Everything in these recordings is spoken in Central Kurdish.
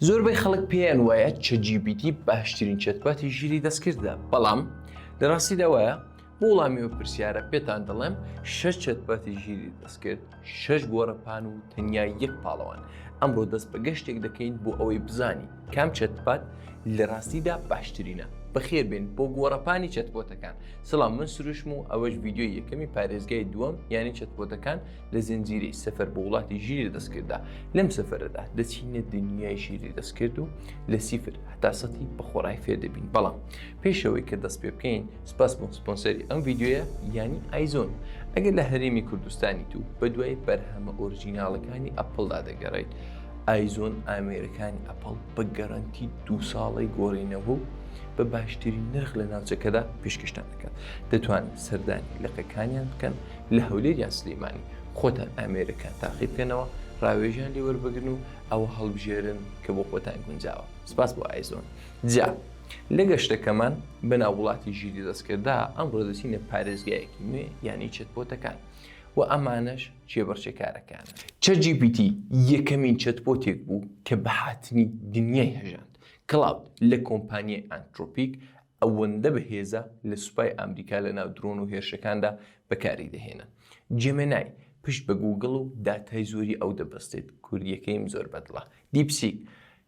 زۆربەی خەڵک پێیان وایە ChatGPT باشترین chatbot ی ژیری دەستکردە، بەڵام لە ڕاستیدا وایە؟ بۆ وڵامی ئەو پرسیارە پێتان دەڵێم شەش chatbot ی ژیری دەستکرد، شەش گۆڕەپان و تەنیا یەک پاڵەوان. ئەمڕۆ دەست بە گەشتێک دەکەین بۆ ئەوەی بزانین کام chatbot لە ڕاستیدا باشترینە. بەخێربێن بۆ گۆڕەپانی chatbot ەکان. سڵاو من سروشم و ئەوەش ڤیدیۆی یەکەمی پارێزگای دووەم یانی chatbot ەکان لە زنجیرەی سەفەر بۆ وڵاتی ژیری دەستکرددا. لەم سەفەرەدا دەچینە دنیای ژیری دەستکرد و لە سیفر هەتا سەتی بە خۆڕای فێر دەبین. بەڵام پێش ئەوەی کە دەست پێ بکەین سپاس بۆ سپۆنسەری ئەم ڤیدیۆیە یانی ئایزۆن. ئەگەر لە هەرێمی کوردستانیت و بەدوای بەرهەمە original ەکانی ئەپڵدا دەگەڕێیت، ئایزۆن ئامێرەکانی ئەپڵ بە گەرەنتی دوو ساڵەی گۆڕینەوە و بە باشترین نرخ لە ناوچەکەدا پێشکەشتان دەکات. دەتوانن سەردانی لقەکانیان بکەن لە هەولێر یان سلێمانی، خۆتان ئامێرەکان تاقی بکەنەوە، ڕاوێژیان لێ وەربگرن و ئەوە هەڵبژێرن کە بۆ خۆتان گونجاوە. سپاس بۆ ئایزۆن. جا لە گەشتەکەمان بەناو وڵاتی ژیری دەستکرددا ئەمڕۆ دەچینە پارێزگایەکی نوێ یانی chatbot ەکان و ئەمانەش کێبڕکێکارەکانن. ChatGPT یەکەمین chatbot ێک بوو کە بە هاتنی دنیای هەژاند. کلاود لە کۆمپانیای ئانترۆپیک ئەوەندە بەهێزە لە سوپای ئامریکا لە ناو درۆن و هێرشەکاندا بەکاری دەهێنن. جێمێنای پشت بە گووگڵ و داتای زۆری ئەو دەبەستێت، کوردییەکەیم زۆر بەدڵە. دیپسیک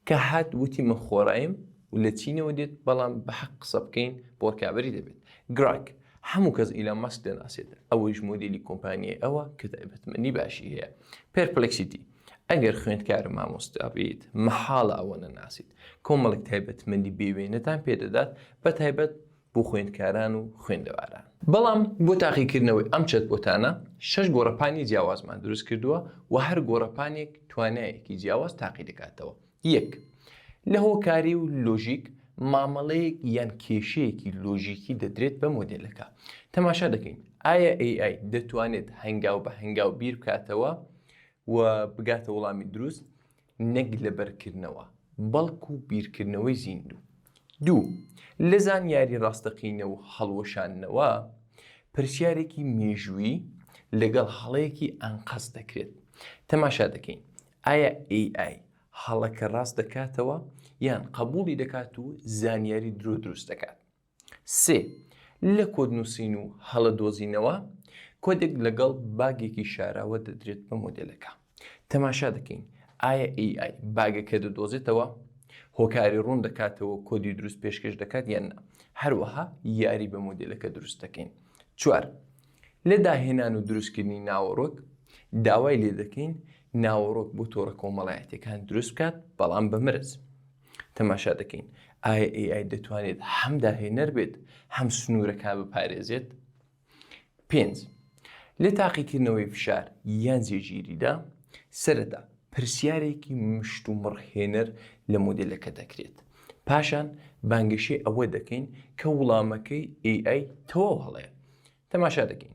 کە هات وتی من خۆرایم و لە چینەوە دێت بەڵام بە حەق قسە بکەین بۆ ڕکابەری دەبێت. گراک هەموو کەس ئیلۆن مەسک دەناسێت ئەوەیش مۆدێلی کۆمپانیای ئەوە کە تایبەتمەندی باشی هەیە. پێرپلێکسیتی ئەگەر خوێندکار و مامۆستا بیت مەحاڵە ئەوە نەناسیت. کۆمەڵێک تایبەتمەندی بێوێنەتان پێدەدات بە تایبەت بۆ خوێندکاران و خوێندەواران. بەڵام بۆ تاقیکردنەوەی ئەم chatbot انە شەش گۆڕەپانی جیاوازمان دروست کردووە و هەر گۆڕەپانێک توانایەکی جیاواز تاقی دەکاتەوە. یەک. لە هۆکاری و لۆژیک مامەڵەیەک یان کێشەیەکی لۆژیکی دەدرێت بە مۆدێلەکە. تەماشا دەکەین ئایا AI دەتوانێت هەنگاو بە هەنگاو بیر بکاتەوە و بگاتە وەڵامی دروست؟ نەک لەبەرکردنەوە، بەڵکو بیرکردنەوەی زیندوو. دوو، لە زانیاری ڕاستەقینە و هەڵوەشاندنەوە، پرسیارێکی مێژوویی لەگەڵ هەڵەیەکی ئەنقەست دەکرێت. تەماشا دەکەین ئایا AI هەڵەکە ڕاست دەکاتەوە یان قبوڵی دەکات و زانیاری درۆ دروست دەکات. سێ، لە کۆد نووسین و هەڵە دۆزینەوە، کۆدێک لەگەڵ bug ێکی شاراوە دەدرێت بە مۆدێلەکە. تەماشا دەکەین ئایا AI bug ەکە دەدۆزێتەوە، هۆکاری ڕوون دەکاتەوە و کۆدی دروست پێشکەش دەکات یان نا. هەروەها یاری بە مۆدێلەکە دروست دەکەین. چوار، لە داهێنان و دروستکردنی ناوەڕۆک، داوای لێ دەکەین ناوەڕۆک بۆ تۆڕە کۆمەڵایەتیەکان دروست بکات، بەڵام بە مەرج. تەماشا دەکەین ئایا AI دەتوانێت هەم داهێنەر بێت هەم سنوورەکان بپارێزێت؟ پێنج، لە تاقیکردنەوەی فشار یان جێگیریدا، سەرەتا پرسیارێکی مشتومڕهێنەر لە مۆدێلەکە دەکرێت، پاشان بانگەشەی ئەوە دەکەین کە وڵامەکەی AI تەواو هەڵەیە. تەماشا دەکەین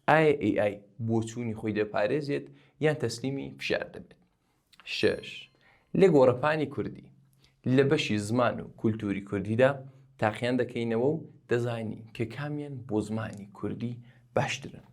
ئایا AI بۆچوونی خۆی دەپارێزێت یان تەسلیمی فشار دەبێت. شەش، لە گۆڕەپانی کوردی، لە بەشی زمان و کولتووری کوردیدا تاقیان دەکەینەوە و دەزانین کە کامیان بۆ زمانی کوردی باشترن.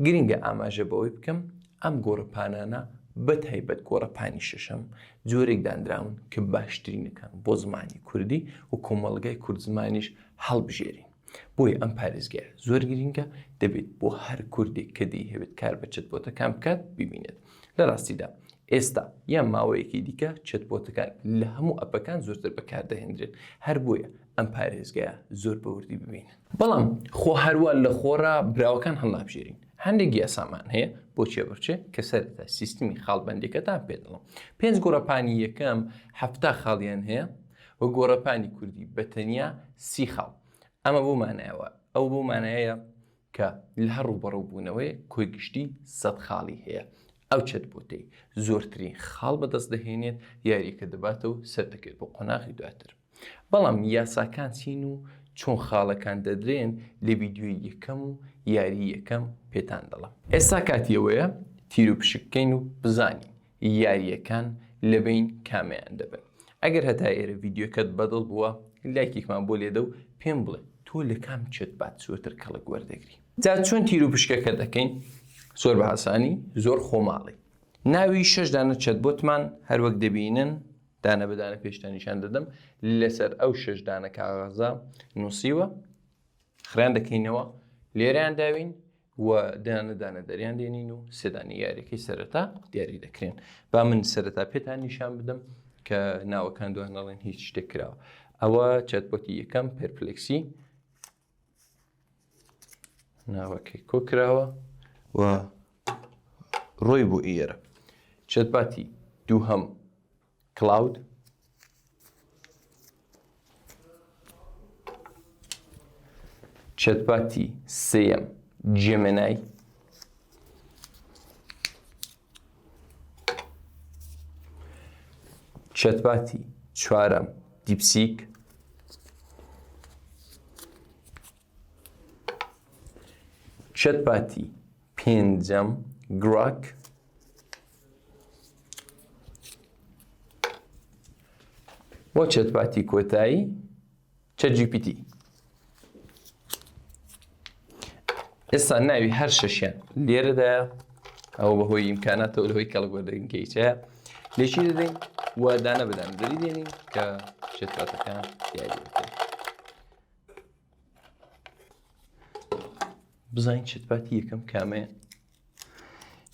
گرنگە ئاماژە بەوەی بکەم ئەم گۆڕەپانانە بە تایبەت گۆڕەپانی شەشەم جۆرێک دانراون کە باشترینەکان بۆ زمانی کوردی و کۆمەڵگای کوردزمانیش هەڵبژێرین. بۆیە ئەم پارێزگایە زۆر گرینگە، دەبێت بۆ هەر کوردێک کە دەیهەوێت کار بە chatbot ەکان بکات بیبینێت. لە ڕاستیدا ئێستا یان ماوەیەکی دیکە chatbot ەکان لە هەموو ئەپەکان زۆرتر بەکاردەهێندرێن، هەر بۆیە ئەم پارێزگایە زۆر بە وردی ببینن. بەڵام خۆ هەروا لە خۆڕا براوەکان هەڵنابژێرین، هەندێک یاسامان هەیە بۆ کێبڕکێ کە سەرەتا سیستمی خاڵبەندیەکەتان پێ دەڵێم. پێنج گۆڕەپانی یەکەم 70 خاڵیان هەیە و گۆڕەپانی کوردی بە تەنیا 30 خاڵ. ئەمە بۆ مانایەوە ئەو بۆ مانایە کە لە هەر ڕووبەڕووبوونەوەیەک کۆی گشتی 100 خاڵی هەیە. ئەو chatbot ەی زۆرترین خاڵ بەدەست دەهێنێت یاریەکە دەباتەوە و سەردەکەوێت بۆ قۆناغی دواتر. بەڵام یاساکان چین و چۆن خاڵەکان دەدرێن لە ڤیدیۆی یەکەم و یاری یەکەم پێتان دەڵێم. ئێستا کاتی ئەوەیە تیروپشک بکەین و بزانین یارییەکان لە بەین کامەیان دەبن. ئەگەر هەتا ئێرە ڤیدیۆکەت بەدڵ بووە لایکێکمان بۆ لێدە و پێم بڵێ تۆ لە کام chatbot زۆرتر کەڵک وەردەگری. جا چۆن تیروپشکەکە دەکەین؟ زۆر بە ئاسانی زۆر خۆماڵی. ناوی شەش دانە chatbot مان هەروەک دەبینن. دانە بەدانە پێشتان نیشان دەدەم لەسەر ئەو شش دانە کاغەزە نووسیوە خران دەکەینەوە لێرەیان داوین و دانە دانە دەریان دێنین و سێدانی یاریەکەی سەرەتا دیاری دەکرێن با من سەرەتا پێتان نیشان بدەم کە ناوەکان دوان نەڵێن هیچ شتێک کراوە ئەوە chatbot ی یەکەم Perplexity ناوەکەی کۆ کراوە و ڕۆی بۆ ئێرە chatbot ی دووهەم Claude chatbot ی سێیەم Gemini chatbot ی چوارەم DeepSeek chatbot ی پێنجەم Grok بۆ chatbot ی کۆتایی ChatGPT ئێستا ناوی هەر شەشیان لێرەدایە ئەوە بەهۆی ئیمکاناتەوە لەهۆی کەڵک وەردەگرن کە هیچ هەیە لێکی دەدەین و دانە بدان دەری دێنین کە chatbot ەکان دیاری بکەین بزانین chatbot ی یەکەم کامەیە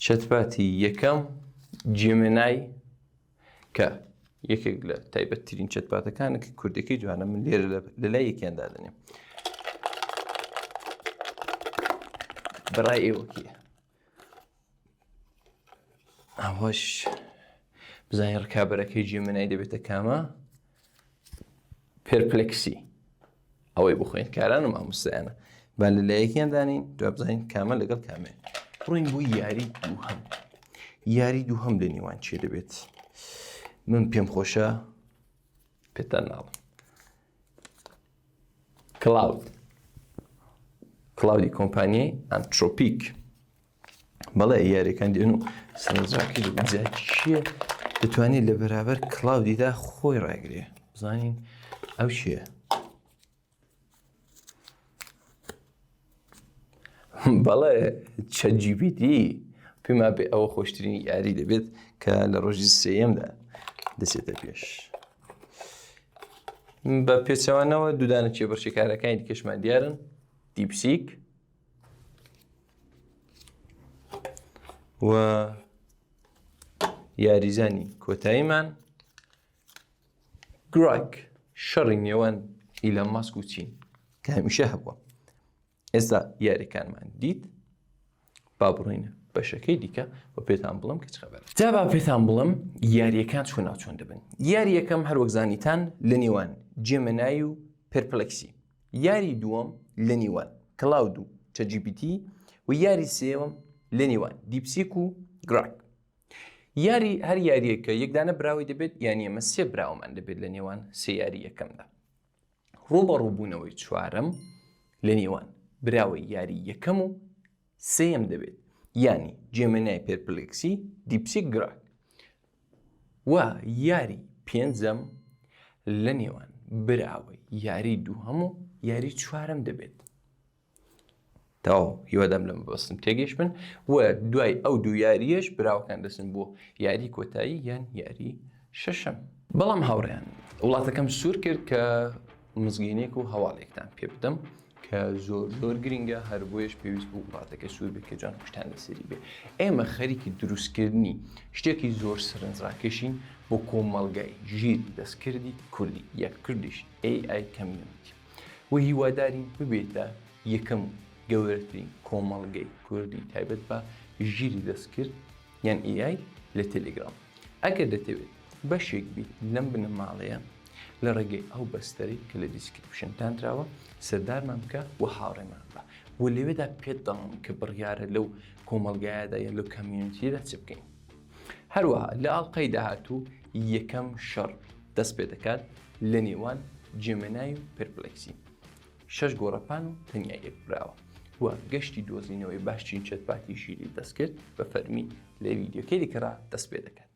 chatbot ی یەکەم Gemini کە یەکێک لە تایبەتترین chatbot ەکانە کە کوردەکەی جوانە من لێرە لە لای یەکیان دادەنێم بەڕای ئێوە کێ ئەوەش بزانین ڕکابەرەکەی Gemini دەبێتە کامە Perplexity ئەوەی بۆ خوێندکاران و مامۆستایانە با لە لایەکیان دانین دو بزانین کامە لەگەڵ کامێ بڕۆین بۆ یاری دووهەم یاری دووهەم لە نێوان چێ دەبێت من پێم خۆشە پێتان ناڵم Claude Claude ی کۆمپانیای Anthropic بەڵێ یاریەکان دێن و سەرنجڕاکێش دەبن جا کێ دەتوانێت لە بەرابەر Claude یدا خۆی ڕاگرێ بزانین ئەو چییە بەڵێ ChatGPT پێما بێ ئەوە خۆشترین یاری دەبێت کە لە ڕۆژی سێیەمدا دەچێتە پێش بە پێچەوانەوە دوودانە کێبڕکێکارەکانی دیکەشمان دیارن DeepSeek و یاریزانی کۆتاییمان Grok شەڕی نێوان ئیلۆن ماسک و چین کە هەمیشە هەبووە ئێستا یاریەکانمان دیت با بڕۆینە بەشەکەی دیکە و پێتان بڵم کە چ خەبەرە جا با پێتان بڵم یاریەکان چۆن ناوچۆن دەبن یاریەکەم هەروەک زانیتان لە نێوان Gemini و Perplexity یاری دووەم لە نێوان Claude و ChatGPT و یاری سێوەم لە نێوان DeepSeek و Grok. یاری هەر یاریەکە یەکدانە براوەی دەبێت یانی ئەمە سێ براوەمان دەبێت لە نێوان سێ یاری یەکەمدا. ڕووبەڕووبوونەوەی چوارەم لە نێوان براوەی یاری یەکەم و سێیەم دەبێت یانی Gemini Perplexity DeepSeek Grok. و یاری پێنجەم لە نێوان براوەی یاری دووهەم و یاری چوارەم دەبێت. تەواو هیوادام لە مەبەستم تێگەیشت بن و دوای ئەو دوو یاریەش براوەکان دەچن بۆ یاری کۆتایی یان یاری شەشەم. بەڵام هاوڕێیان وڵاتەکەم سوور کرد کە مزگێنێک و هەواڵێکتان پێ بدەم کە زۆر زۆر گرنگە هەر بۆیەش پێویست بوو وڵاتەکە سوور بێت کە جوان پشتان لەسەری بێ ئێمە خەریکی دروستکردنی شتێکی زۆر سەرنجڕاکێشین بۆ کۆمەڵگای ژیری دەستکردی کوردی یەک Kurdish AI Community و هیوادارین ببێتە یەکەم و گەورەترین کۆمەڵگەی کوردی تایبەت بە ژیری دەستکرد یان AI لە تێلێگرام. ئەگەر دەتەوێت بەشێک بیت لەم بنەماڵەیە لە ڕێگەی ئەو بەستەرەی کە لە description دانراوە سەردارمان بکە و هاوڕێمان بە و لەوێدا پێت دەڵێم کە بڕیارە لەو کۆمەڵگایەدا یان لەو community یەدا چ بکەین. هەروەها لە ئەڵقەی داهاتوو یەکەم شەڕ دەست پێ دەکات لە نێوان Gemini و Perplexity شەش گۆڕەپان و تەنیا یەک براوە و گەشتی دۆزینەوەی باشترین chatbot ی ژیری دەستکرد بە فەرمی لە ڤیدیۆکەی دیکەڕا دەست پێ دەکات.